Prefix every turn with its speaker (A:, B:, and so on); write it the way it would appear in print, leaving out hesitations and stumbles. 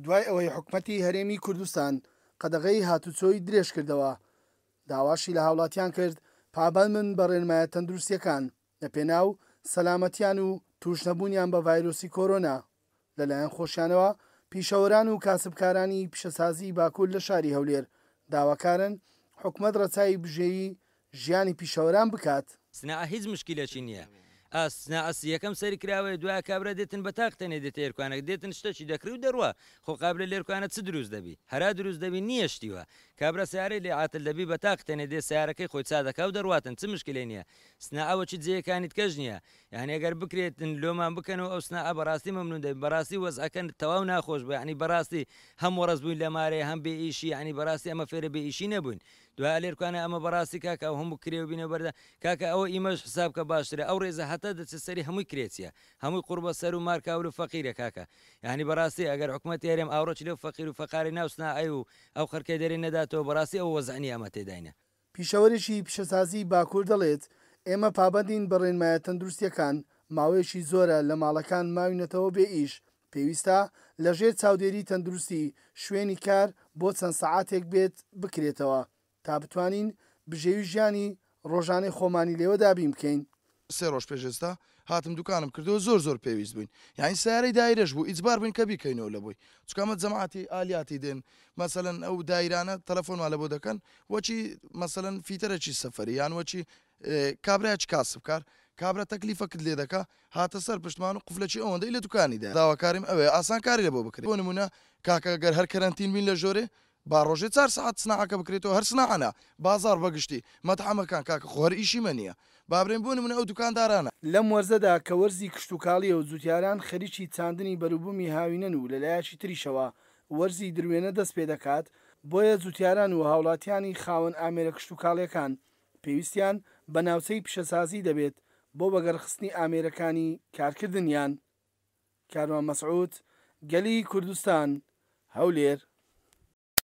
A: دوای ئەوەی حکومەتی هەرێمی کوردستان قەدەغەی هاتوچۆی درێژکردەوە، داواشی لە هاوڵاتیان کرد پابەندبن بە ڕێنمایە تەندروستییەکان لەپێناو سەلامەتیان و تووشنەبوونیان بە ڤایرۆسی کۆرۆنا. لەلایەن خۆشیانەوە پیشەوەران و کاسبکارانی پیشەسازیی باکوور لە شاری هەولێر داواکارن حکومەت ڕەچاوی بژێوی ژیانی پیشەوەران بکات.
B: سناعە هیچ مشکیلەکی نیە ئا سناعە یەکەم سەری کراوەیە دوایە کابرا دێتن بە تاق تەنێ دێتە ئێرکانەک دێتن شتەکی دەکڕی و دەڕوا خۆ قابلە لێرکانە چ دروست دەبی هەرا دروست دەبی نیە شتی وا کابرا سەیارەی لێ عاتل دەبی بە تاق تەنێ دێ سەیارەکەی خۆی چا دەکا و دەڕواتن چ مشکلەی نیە سناعە وەکی جێیەکانی تکەش نیە یانی ئەگەر بکرێتن لۆمان بکەنەوە ئەو سناعە بەڕاستی مەمنون دەبین بەڕاستی وەزعەکە تەواو ناخۆش بوو یانی بەڕاستی هەم وەڕەز بووین لە مارێ هەم بێ ئیشی یانی بەڕاستی ئەمە فێرە بێ ئیشی نەبووین دوای ئەلێرکانە ئەمە بەڕاستی کاکە ئەو هەموو کرێ و بینە بەردە کاکە ئەوە ئیمەش حساب کە باشترە ئەو ڕێزە هەتا دەچێت سەری هەمووی کرێچیە هەمووی قوڕبە سەر و مار کاول و فەقیرە کاکە یانی بەڕاستی ئەگەر حکومەتی هەرێم ئاوڕێکی لەو فەقیر و فەقارەی ناو سناعەی و ئەو خەرکەی دەرێ نەداتەوە بەڕاستی ئەوە وەزع نیە ئەمە تێداینە.
A: پیشەوەرێکی پیشەسازیی باکوور دەڵێت، ئێمە پابەندین بە ڕێنمایە تەندروستییەکان، ماوەیەکی زۆرە لە ماڵەکان ماوینەتەوە بێ ئیش، پێویستە لەژێر چاودێری تەندروستی شوێنی کار بۆ چەند سەعاتێک بێت بکرێتەوە تا بتوانین بژێوی ژیانی ڕۆژانەی خۆمانی لێوە دابین بکەین.
C: سێ ڕۆژ پێش ئێستا هاتم دوکانم کردەوە زۆر زۆر پێویست بووین یانی سەیارەی دایرەش بوو ئیجبار بووین کە بیکەینەوە لە بۆی چونکە ئەمە جەماعەتی ئالیاتی دێن مەسەلەن ئەو دایرانە تەلەفۆنمان لە بۆ دەکەن وەکی مەسەلەن فیتەرەکی سەفەری یان وەکی کابرایەکی کاسبکار کابرا تەکلیفەکت لێ دەکا هاتە سەر پشتمان و قفلەکی ئەوەندەی لە دوکانی دایە داواکاریم ئەوەیە ئاسانکاری لە بۆ بکرێ بۆ نمونە کاکە گەر هەر کەرەنتین بین لە ژۆرێ با ڕۆژێ چار سەعات سناعەکە بکرێتەوە هەر سناعە نا بازاڕ بە گشتی مەتعەمەکان کاکە خۆ هەر ئیشی مە نیە با برێن بۆ نمونە ئەو دوکاندارانە.
A: لەم وەرزەدا کە وەرزی کشتوکاڵیە و جوتیاران خەریکی چاندنی بەروبومی هاوینەن و لەلایەکی تریشەوە وەرزی دروێنە دەست پێدەکات، بۆیە جوتیاران و هاوڵاتیانی خاوەن ئامێرە کشتوکاڵیەکان پێویستیان بە ناوچەی پیشەسازی دەبێت بۆ بەگەڕخستنی ئامێرەکانی کارکردنیان. کاروان مەسعود، گەلی کوردستان، هەولێر.